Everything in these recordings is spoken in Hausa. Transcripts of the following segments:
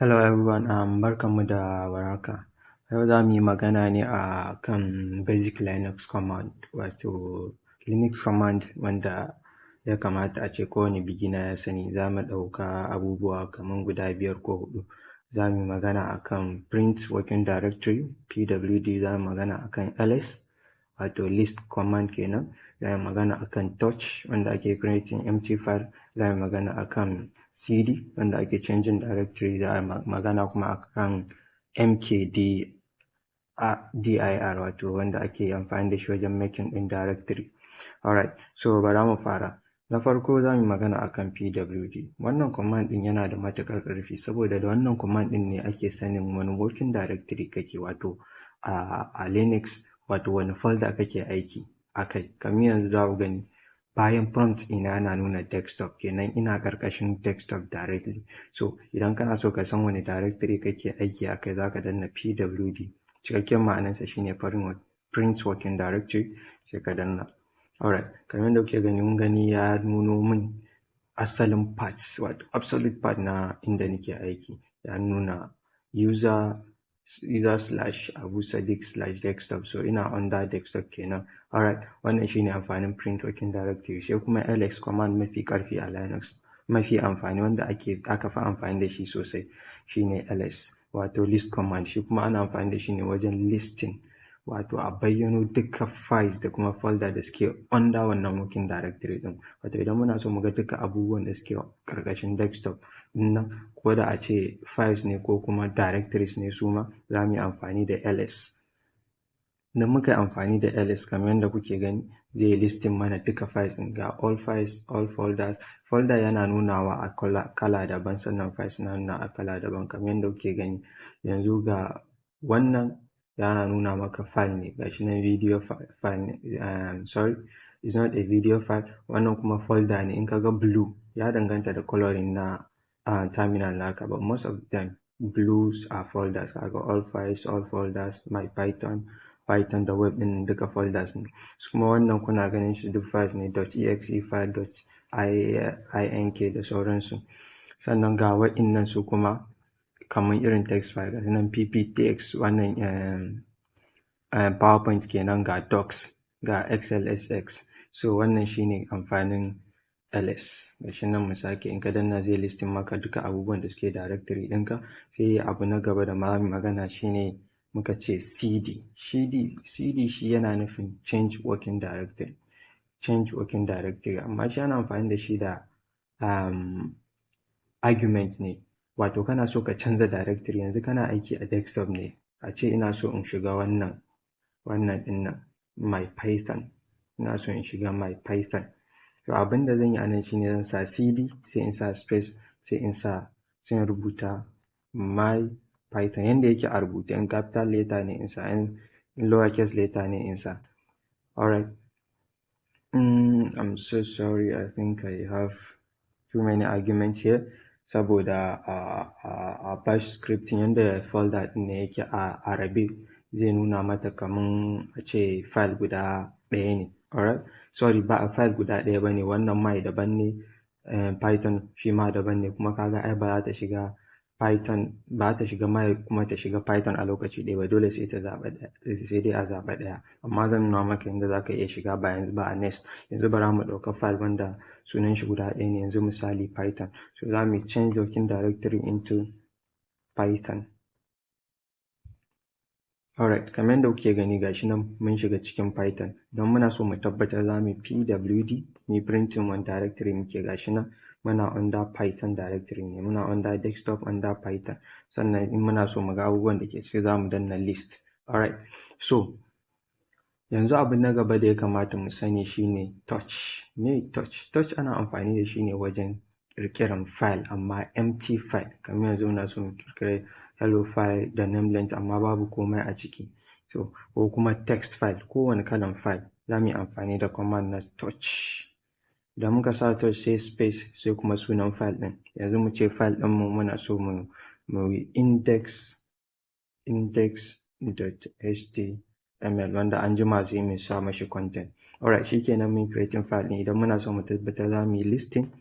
Hello everyone, barkanmu da warhaka. Yau za mu yi magana ne a kan basic Linux command, wato Linux command wanda ya kamata a ce kowane beginner ya sani. Za mu ɗauka abubuwa kaman guda biyar ko huɗu. Za mu yi magana a kan print working directory, PWD, za mu yi magana a kan ls, wato list command kenan, za mu yi magana a kan touch wanda ake creating empty file, za mu yi magana a kan cd wanda ake changing directory, za a yi magana kuma a kan mkdir, wato wanda ake amfani da shi wajen making ɗin directory. Alright, so bara mu fara. Na farko za mu yi magana a kan PWD. Wannan command ɗin yana da matuƙar ƙarfi saboda da wannan command ɗin ne ake sanin wani working directory kake, wato a Linux, wato wani folder kake aiki a kai. Kamar yanzu za ku gani bayan prompt ɗina yana nuna desktop, kenan ina ƙarƙashin desktop directly. So idan kana so ka san wani directory kake aiki a kai, za ka danna PWD. Cikakken ma'anarsa shi ne print working directory, sai ka danna. Alright, kamar yadda kuke gani, kun gani ya nuno min asalin path, wato absolute path na inda nake aiki. Ya nuna user user /AbuSadiq/desktop, so ina under desktop kenan. Alright, wannan shi ne amfanin print working directory. Sai kuma ls, command mafi ƙarfi a Linux, mafi amfani, wanda aka fi amfani da shi sosai, shi ne ls, wato list command. Shi kuma ana amfani da shi ne wajen listing, wato a bayyano duka files da kuma folder da suke under wannan working directory ɗin. Wato idan muna so mu ga duka abubuwan da suke ƙarƙashin desktop ɗin nan, ko da a ce files ne ko kuma directories ne su ma, za mu yi amfani da ls. Idan muka yi amfani da ls, kamar yadda kuke gani, zai yi listing mana duka files ɗin. Ga all files, all folders. Folder yana nunawa a kala daban, sannan files suna nuna a kala daban. Kamar yadda kuke gani yanzu, ga wannan yana nuna maka file ne, gashi nan video file ne, sorry, it's not a video file, wannan kuma folder ne. In ka ga blue, ya danganta da colouring na terminal naka, but most of the time blues are folders. Kaga all files, all folders, my python, python da web ɗin duka folders ne. Su kuma wannan kuna ganin shi duk files ne, .exe file, .inc da sauransu. Sannan ga wa'innan su kuma kamar irin text file, ga nan pptx, wannan PowerPoint kenan, ga docs, ga xlsx. So wannan shine amfanin ls. Gashi nan mu sake, in ka danna zai listing maka duka abubuwan da suke directory ɗinka. Sai abu na gaba da zamu magana shine muka ce cd. Cd shi yana nufin change working directory, change working directory, amma shi ana amfani da shi da argument ne, wato kana so ka canza directory. Yanzu kana aiki a desktop ne, a ce ina so in shiga wannan ɗin nan, my python, ina so in shiga my python. To abin da zan yi a nan shine zan sa cd, sai in sa space, sai in rubuta my python yanda yake a rubuce. In capital letter ne in sa, in lowercase letter ne in sa. Alright, I'm so sorry, I think I have too many arguments here saboda a bash scripting, yanda folder ɗin ne yake a rabe, zai nuna mata kaman a ce file guda ɗaya ne. Alright, sorry, ba a file guda ɗaya ba ne, wannan my daban ne, python shi ma daban ne. Kuma kaga ai ba za ta shiga python ba, ta shiga my kuma ta shiga python a lokaci ɗaya ba, dole sai ta zaɓa ɗaya, sai dai a zaɓa ɗaya. Amma zan nuna maka yadda za ka iya shiga, ba yanzu ba, a next. Yanzu bara mu ɗauka file wanda sunan shi guda ɗaya ne, yanzu misali python. So za mu change working directory into python. Alright, kamar yadda kuke gani, gashi nan mun shiga cikin python. Don muna so mu tabbatar, za mu yi pwd, mu yi printing wani directory muke. Gashi nan muna under python directory ne, muna under desktop, under python. Sannan in muna so mu ga abubuwan da ke ciki, za mu danna list. Alright, so yanzu abu na gaba da ya kamata mu sani shine touch. Me touch? Touch ana amfani da shi ne wajen ƙirƙiran file, amma empty file. Kamar yanzu muna so mu ƙirƙiri hello file da name length, amma babu komai a ciki. So ko kuma text file, kowane kalan file, za mu yi amfani da command na touch. Idan muka sa touch, sai space, sai kuma sunan file ɗin. Yanzu mu ce file ɗinmu muna so mu yi index.html, wanda an jima sai mu sa mashi content. Alright, shikenan, mun creating file ɗin. Idan muna so mu tabbatar, za mu yi listing.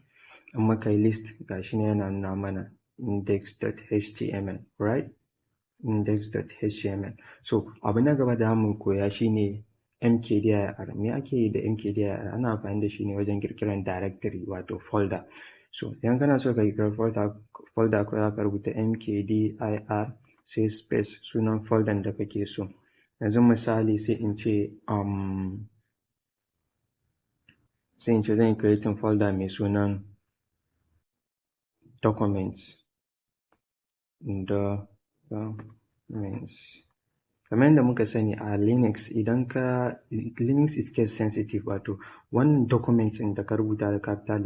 In muka yi list, gashi nan yana nuna mana index.html, right? index.html. So abu na gaba da mu koya shine mkdir. Me ake yi da mkdir? Ana amfani da shi ne wajen ƙirƙiran directory, wato folder. So idan kana so ka ƙirƙiri folder, kawai za ka rubuta mkdir sai space sunan folder da kake so. Yanzu misali sai in ce zan yi creating folder mai sunan documents, documents. Kamar yadda muka sani a Linux, idan ka Linux is case sensitive, wato wannan documents ɗin da ka rubuta da capital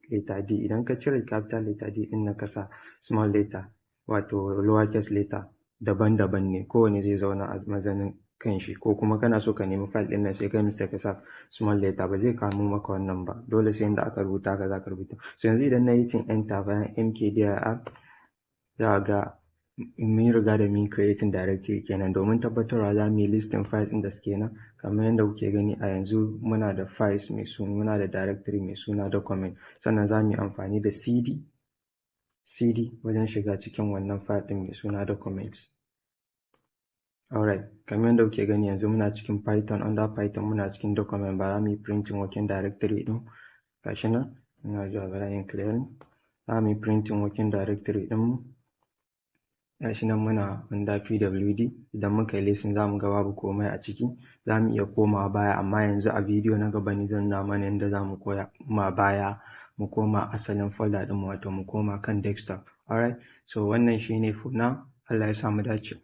letter D, idan ka cire capital letter D ɗin nan ka sa small letter, wato lower case letter, daban-daban ne, kowanne zai zauna a mazaunin kanshi. Ko kuma kana so ka nemi file ɗin nan, sai kai mistake ka sa small letter, ba zai kamo maka wannan ba. Dole sai yanda aka rubuta haka za ka rubuta. So yanzu idan na yi hitting enter bayan mkdir, za ka ga mun riga da mun creating directory kenan. Domin tabbatarwa, za mu yi listing files ɗin da suke nan. Kamar yadda kuke gani a yanzu, muna da files mai suna, muna da directory mai suna document. Sannan za mu yi amfani da cd wajen shiga cikin wannan file ɗin mai suna documents. Alright, kamar yadda kuke gani, yanzu muna cikin Python, under Python muna cikin document. Ba za mu yi printing working directory ɗin. Gashi nan, ina zuwa, bari in clearing. Za mu yi printing working directory ɗinmu. Gashi nan muna under pwd. Idan muka yi listing, za mu ga babu komai a ciki. Za mu iya komawa baya, amma yanzu a bidiyo na gaba ne zan nuna mana yadda za mu koma baya, mu koma asalin folder ɗinmu, wato mu koma kan desktop. Alright, so wannan shine for now. Allah ya sa mu dace.